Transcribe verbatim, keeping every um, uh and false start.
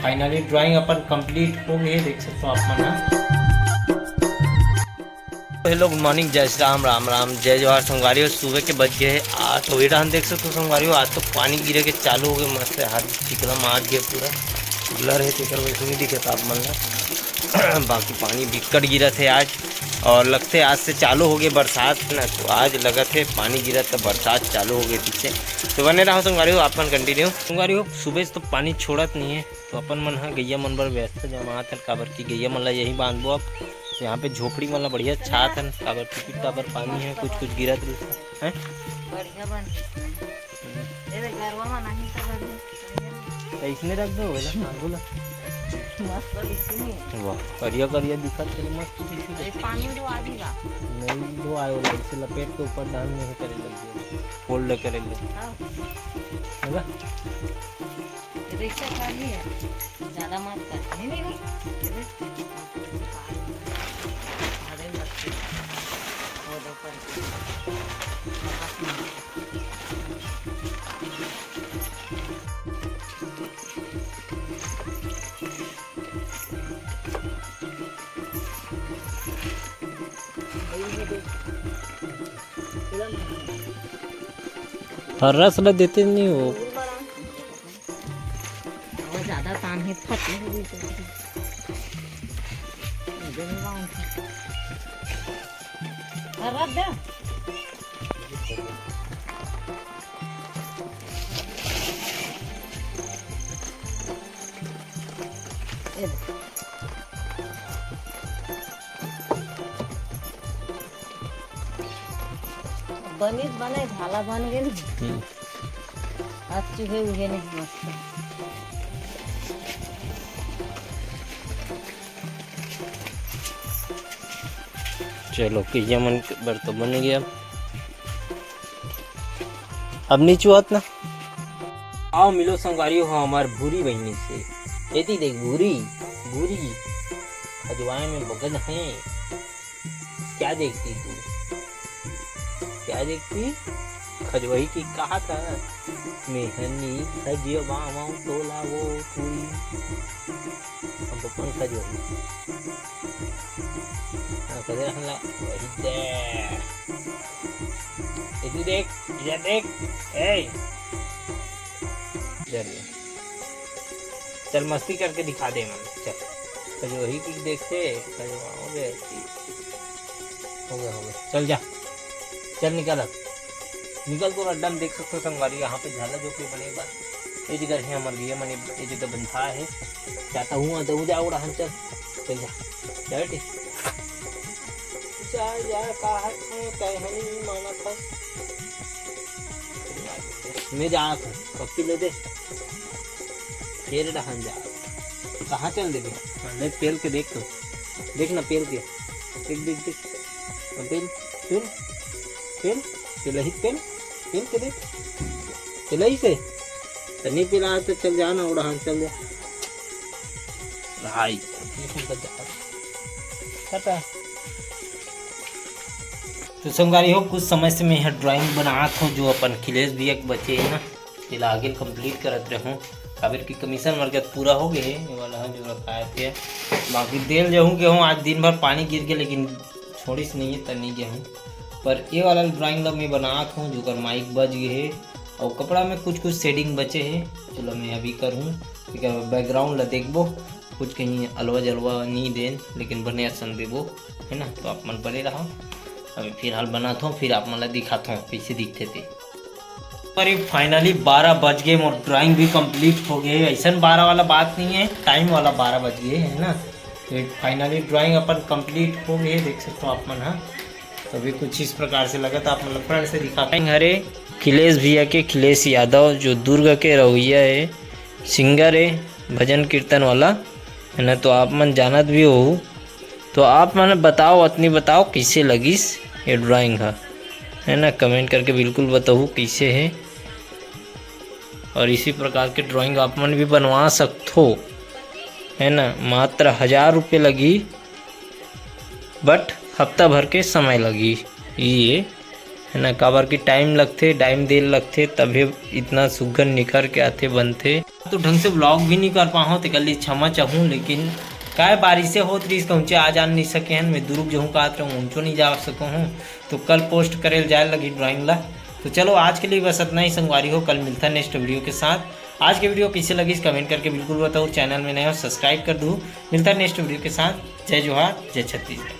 Finally drawing अपन complete हो गए, देख सकते हो आप मन ह। हेलो, गुड मॉर्निंग, जय श्री राम, राम राम, जय जोहार संगवारी हो। सुबह के बज गए हैं आठ। अउ ये डहान देख सकते हो संगवारी हो, आज तो पानी गिरे के चालू हो गए, मस्त हाथ चिकला मार गया पूरा, ब्लर है तेकर वजह से नहीं दिखता आप मन ला। बाकी पानी बिकट गिरत है आज, और लगते आज से चालू हो गए बरसात ना, तो आज लगत है पानी गिरत तो बरसात चालू हो गई पीछे। तो बने रहो संगवारी हो, आप मन कंटिन्यू। संगवारी हो, सुबह से तो पानी छोड़त नहीं है, तो अपन मन ह गैया मन बर व्यवस्था जमात हन, काबर कि गैया मन ला यही बांधबो अब। यहाँ पे झोपड़ी मन ला बढ़िया छात हन, काबर कि कुत्ता बर पानी है, कुछ कुछ गिरत रहिथे, हैं? बढ़िया बन गया। ए रे, गरवा मन आही त घर में। तो इसने रख दो, बोला, हाँ, बोला। मस्त दिखी नहीं। वाह, करिया करिया दिखत तेरे, मस्त दिखी। अरे, पानी में तो आ गई बा। नहीं, वो आए वाला, इसे लपेट के ऊपर डालने से करे लग गए। फोल्ड करे लग गए। हाँ। है ना? रिक्शा खाली है, ज्यादा मत कर। नहीं, नहीं, नहीं। अरे, अरे, मत कर। वो दो कर। हर रस ल देते नहीं हो। वो ज्यादा तान है, फटी हो गई तो। अरे रख दे। ये दे। बनिस बने, झाला बन गए ना। हम्म। अच्छी है, उहे नहीं मस्त। चलो, गैया मन बर तो बन गया। अब नहीं चुआत ना। आओ मिलो संगवारी हो हमार भूरी बहिनी से। एती देख भूरी, भूरी। खजवाए में बगन है। क्या देखती तू? क्या देखती? खजवही की कहा था? मेहनी खजवावा तोला वो पूरी। हम तो कौन खजवही? हाँ, खजवही हमला वही दे। इधर देख, इधर देख, ए। इधर ये। चल मस्ती करके दिखा दे मन, चल। खजवही की देखते, खजवाओ बे। हो गया, हो गया। चल जा। चल निकल अब। निकल तो अड्डा में देख सकते हो संगवारी, यहाँ पे झाला झोपड़ी बने बा। ये जगह है हमारे लिए, मने ये जगह बंधा है। जाता हूँ, आता हूँ, जा उड़ा हम, चल। चल जा। जा बेटी। जा, जा, का है, तू कहे नहीं माना था। मैं जा था, पप्पी ले दे। फिर डहान जा। कहाँ चल देबे? हाँ, ले पेल के देख तो। देख ना पेल के। देख, देख, देख। हाँ, पेल, पेल, पेल, पेलही पेल, पेल के देख। पेलही से? तो नहीं पेला तो चल जा ना, उड़ान चल जा। भाई, ये कौन सा जा? पता। तो संगवारी हो, कुछ समय से मैं यह ड्राइंग बनात हूँ, जो अपन खिलेश भैया के बचे है ना, तेला आगे कंप्लीट करत रहूँ, काबर कि कमीशन मरगत पूरा हो गए हे, ये वाला है जो रखाए थे। बाकी देल जाहूँ गेहूँ, आज दिन भर पानी गिर के, लेकिन छोड़िस नहीं है, त नहीं गेहूँ। पर ये वाला ड्राइंग ला मैं बनात हूँ, जो कर माइक बज गए हे, और कपड़ा में कुछ कुछ शेडिंग बचे हे, तो ला मैं अभी करहूँ, ठीक है, बैकग्राउंड ला देखबो, कुछ कहीं अलवा जलवा नहीं देन, लेकिन बने असन देबो, है ना। तो आप मन बने रहो, अभी फिलहाल बनात हूँ, फिर आप मन ला दिखात हूँ कैसे दिखते थे। पर ये फाइनली बारह बज गए, मोर ड्राइंग भी कंप्लीट हो गए। ऐसा बारह वाला बात नहीं है, टाइम वाला बारह बज गए है ना। तो फाइनली ड्राइंग अपन कंप्लीट हो गए, देख सकते हो आप मन हा। तो अभी कुछ इस प्रकार से लगा था, आप मन ला फ्रंट से दिखा। हरे खिलेश भैया के, खिलेश यादव, जो दुर्ग के रवैया है, सिंगर है, भजन कीर्तन वाला है ना, तो आप मन जानत भी हो। तो आप मन बताओ, अतनी बताओ, कैसे लगिस ये ड्राइंग हा, है ना, कमेंट करके बिल्कुल बताओ कैसे है। और इसी प्रकार के ड्राइंग आप मन भी बनवा सकथो, है ना। मात्र हजार रुपये लगी, बट हफ्ता भर के समय लगी ये, है ना, काबर की टाइम लगथे, टाइम देर लगथे, तभे इतना सुग्घर निखर के आथे, बनथे। तो ढंग से vlog भी नहीं कर पाहूँ, तेकर लिए क्षमा चाहूँ, लेकिन काय बारिशे होत रहिस, कहूँचे आ जा नहीं सके हन, मैं दुरुग जहूँ कहत रहूँ, उंचो नहीं जा सको हूँ, तो कल post करे जाए लगी drawing ला। तो चलो आज के लिए बस इतना ही संगवारी हो, कल मिलता है next video के साथ। आज के video कैसे लगिस comment करके बिल्कुल बताओ, channel में नए हो subscribe कर दू। मिलता है next video के साथ। जय जोहार, जय छत्तीसगढ़।